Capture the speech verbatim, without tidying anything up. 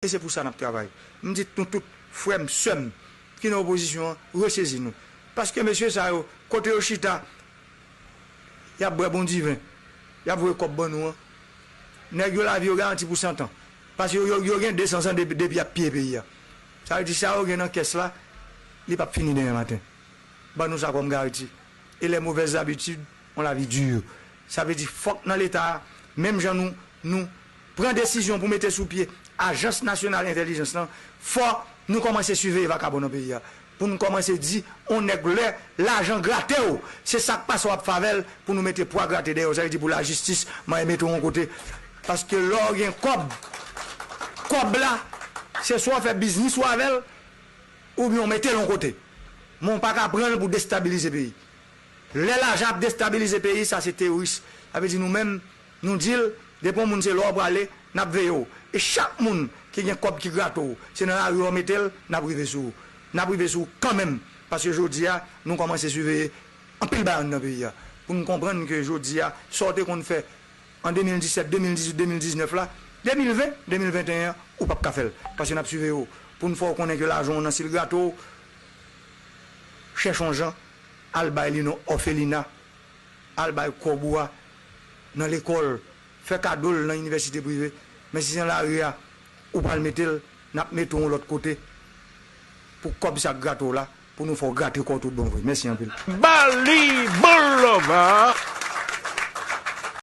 E se pou sa n ap travay. M di nou tout, frè m, sè m, ki nan opozisyon an, resezi nou. Paske mesye sa yo, kote yo chita, y ap bwè bon diven, y ap voye kòb ban nou an. Nèg yo, lavi yo garanti pou san tan. Paske yo, yo, yo gen de san zan depi, depi y ap piye peyi a. Sa vle di sa yo gen nan kès la, li p ap fini demen maten. Ban nou sa kòm garanti. Et les mauvaises habitudes ont la vie dure. Sa vle di fòk nan Leta a, menm jan nou, nou pran desizyon pou mete sou pye Ajans Nasyonal Entèlijans lan, fò nou kòmanse siveye vakabon nan peyi a. Pou nou kòmanse di, on nèg lè lajan grate w, se sa k pase w ap fè avè l pou nou mete pwa grate dèyè w. Sa vle di pou lajistis, mwen mete w yon kote. Paske lè w gen kòb, kòb la, se swa w fè biznis ou avè l, oubyen w mete l yon kote. Men w pa ka pran l pou destabilize peyi. Lè lajan ap destabilize peyi, sa se teworis. Sa vle di nou menm, nou di l, depi yon moun se la w prale, n ap veye w. E chak moun ki gen kòb ki grate w, se nan lari w mete l, n ap rive sou ou. N ap rive sou ou kanmenm. Paske jodi a, nou kòmanse siveye anpil bagay anndan peyi a. Pou n konprann ke jodi a, sa w te konn fè an de mil disèt, de mil dizuit, de mil diznèf la, de mil ven, de mil venteyen an, ou p ap ka fè l. Paske n ap siveye w. Pou n fè w konnen ke lajan w nan, si l grate w, chèche yon jan, al bay li nan òfelina, al bay kòb ou a nan lekòl, fè kado l nan inivèsite prive. Men si se nan lari a, ou pral mete l, n ap mete w yon lòt kote pou kòb sa k grate w la, pou nou fè w grate kò w tout bon vre. Mèsi anpil. Bali Boulevard.